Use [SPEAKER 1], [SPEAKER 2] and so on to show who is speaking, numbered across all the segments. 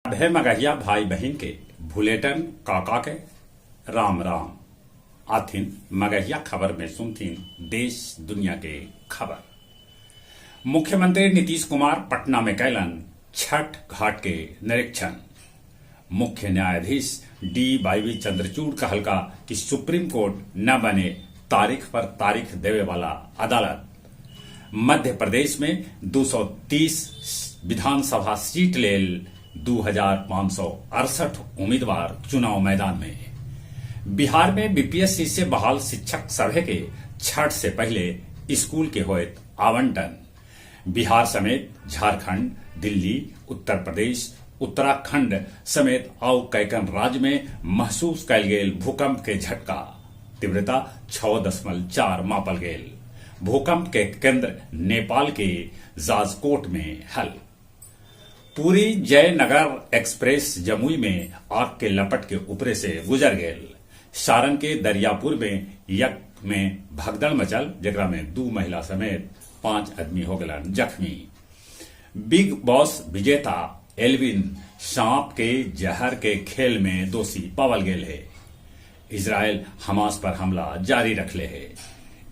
[SPEAKER 1] सभे मगहिया भाई बहिन के भुलेटन काका के राम राम। आथिन मगहिया खबर में सुनथिन देश दुनिया के खबर। मुख्यमंत्री नीतीश कुमार पटना में कैलन छठ घाट के निरीक्षण। मुख्य न्यायाधीश डी वाई चंद्रचूड़ कहलका कि सुप्रीम कोर्ट न बने तारीख पर तारीख देवे वाला अदालत। मध्य प्रदेश में 230 विधानसभा सीट लेल 2568 उम्मीदवार चुनाव मैदान में। बिहार में बीपीएससी से बहाल शिक्षक सभे के छठ से पहले स्कूल के होयत आवंटन। बिहार समेत झारखंड, दिल्ली, उत्तर प्रदेश, उत्तराखंड समेत आउ कैकन राज्य में महसूस कयल गेल भूकंप के झटका। तीव्रता 6.4 मापल गेल। भूकंप के केंद्र नेपाल के जाजकोट में हल। पुरी जयनगर एक्सप्रेस जमुई में आग के लपट के ऊपरे से गुजर गेल। सारण के दरियापुर में यज्ञ में भगदड़ मचल, जेकरा में 2 महिला समेत 5 आदमी हो गलन जख्मी। बिग बॉस विजेता एल्विन सांप के जहर के खेल में दोषी पावल गेल है। इजराइल हमास पर हमला जारी रखले है।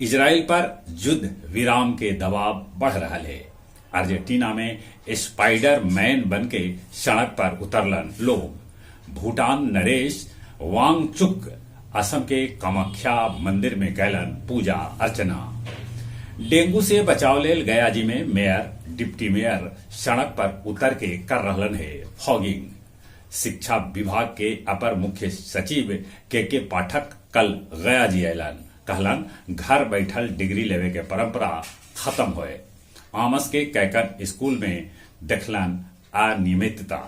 [SPEAKER 1] इजराइल पर युद्ध विराम के दबाव बढ़ रहा है। अर्जेंटीना में स्पाइडर मैन बनके सड़क पर उतरलन लोग। भूटान नरेश वांगचुक असम के कामाख्या मंदिर में कैलन पूजा अर्चना। डेंगू से बचाव लेल गया जी में मेयर, डिप्टी मेयर सड़क पर उतर के कर रहलन है फॉगिंग। शिक्षा विभाग के अपर मुख्य सचिव के पाठक कल गया जी अयलन, कहलन घर बैठल डिग्री लेवे के परंपरा खत्म होए। आमस के कैकन स्कूल में देखलन अनियमितता।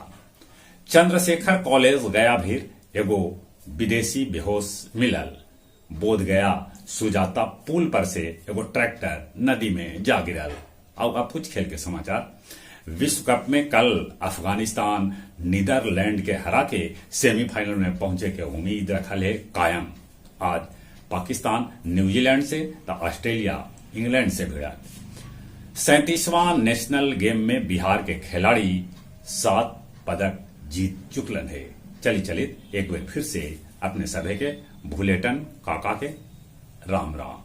[SPEAKER 1] चंद्रशेखर कॉलेज गया भीर एगो विदेशी बेहोश मिलल। बोध गया सुजाता पुल पर से एगो ट्रैक्टर नदी में जा गिरल। और अब कुछ खेल के समाचार। विश्व कप में कल अफगानिस्तान नीदरलैंड के हरा के सेमीफाइनल में पहुंचे के उम्मीद रखल है कायम। आज पाकिस्तान न्यूजीलैंड से तो ऑस्ट्रेलिया इंग्लैंड से भिड़ल। 37वां नेशनल गेम में बिहार के खिलाड़ी 7 पदक जीत चुकलन है। चली चलित एक बार फिर से अपने सभे के भुलेटन काका के राम राम।